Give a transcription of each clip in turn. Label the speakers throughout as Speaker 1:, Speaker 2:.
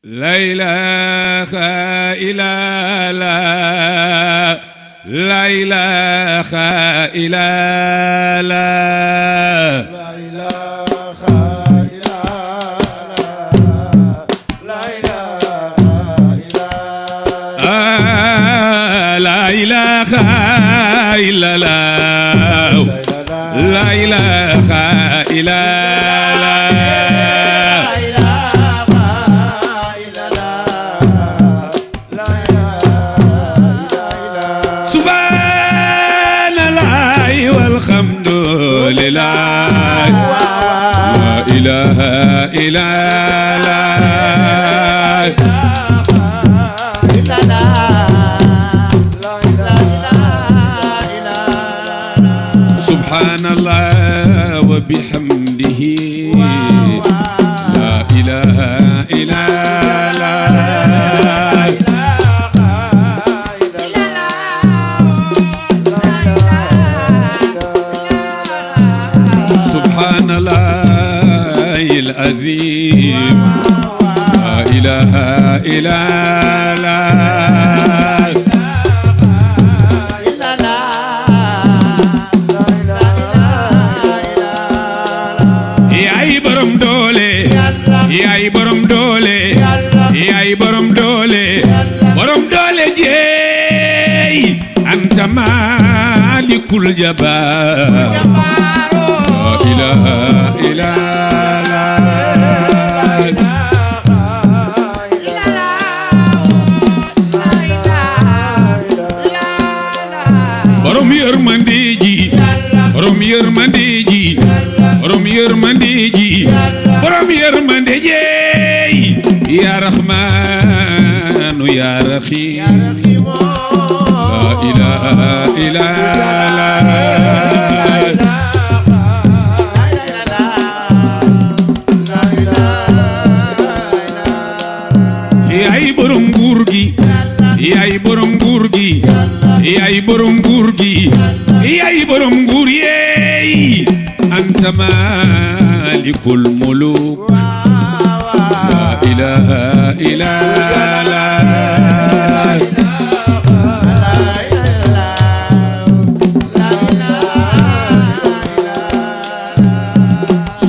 Speaker 1: لا إله إلا الله لا إله إلا الله
Speaker 2: لا إله إلا الله لا إله إلا الله
Speaker 1: لا إله إلا الله سبحان الله والحمد لله لا إله إلا الله سبحان الله وبحمده لا إله إلا الله سبحان الله العظيم لا إله إلا الله yaay borom doole yaay borom doole yaay borom doole borom doole jeey anta malikul jabar la ilaha illa borom yërmande ji borom yërmande ji borom yërmande ji borom yërmande ji ya rahmanu ya rahim la ilaha illa yaay borom nguur gi yaay borom nguur gi yaay borom nguur gi yaay borom nguur yeey anta malikul muluk la ilaha illa Allah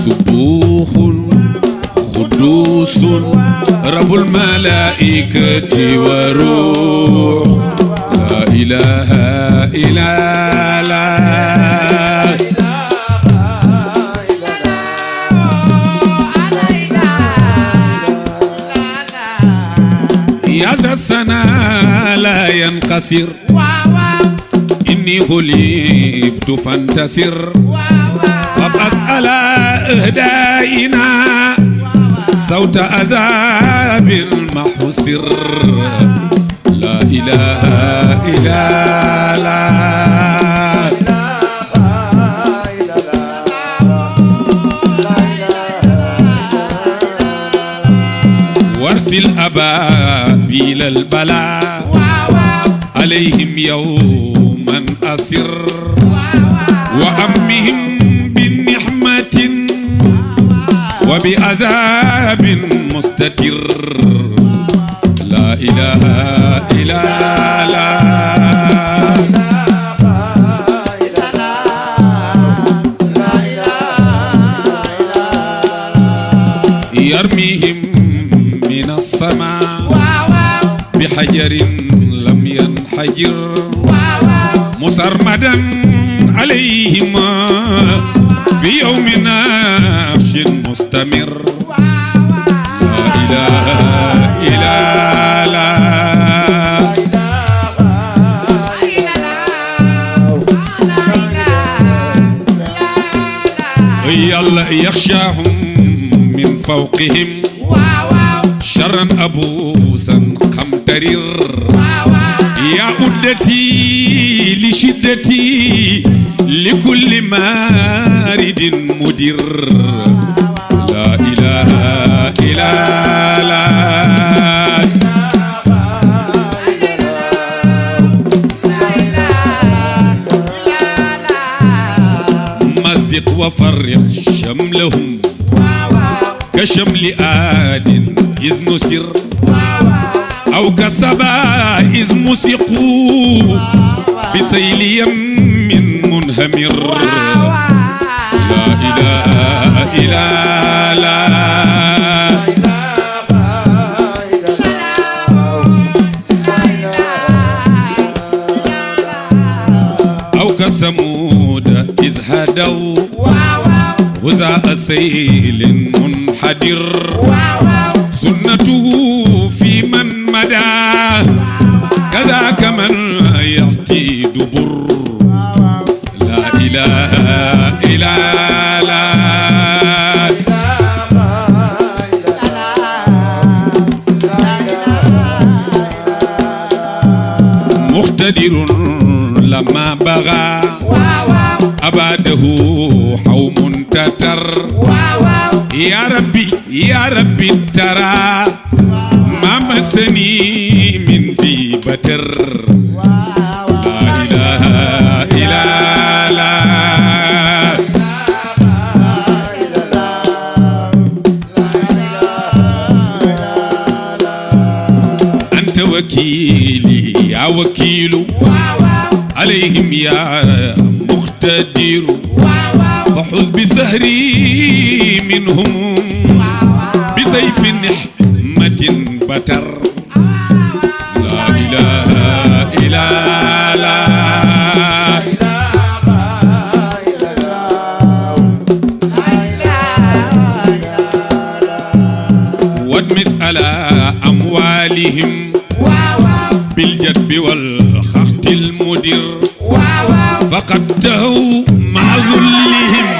Speaker 1: subuhun qudusun rabbul malaikati wa ruh la ilaha illa Allah يا ذا الثناء لا ينقصر إني غلبت فانتصر فابعث على أهدائنا صوت عذاب محسر لا إله إلا الله وارسل أبابيل البلاء عليهم يوما أسر وأمهم بالنحمة وبعذاب مستتر لا إله إلا الله يرميهم من السماء بحجر لم ينحجر مسرمدا عليهم في يوم نافش مستمر لا إله إلا الله يلا يخشاهم من فوقهم شرا أبوسا قمترير يا عدتي لشدتي لكل مارد مدر لا إله إلا الله مزق وفرق شملهم كشمل آد إذ نسر أو كسبا إذ مسقوا بسيل يم منهمر لا إله إلا الله أو كثمود إذ هدوا غزاء سيل منحدر سنته في من مدى كذاك من يأتي دبر لا إله إلا الله مقتدر لما بغى أباده حوم تتر يا ربي ترى ما مسني من في بتر لا إله إلا الله أنت وكيلي يا وكيل عليهم يا مقتدر فحظ بسهري منهم بسيف نحمة بتر لا إله إلا الله وادمس على أموالهم بالجدب والخخت المدر فقد تهوا مع ذلهم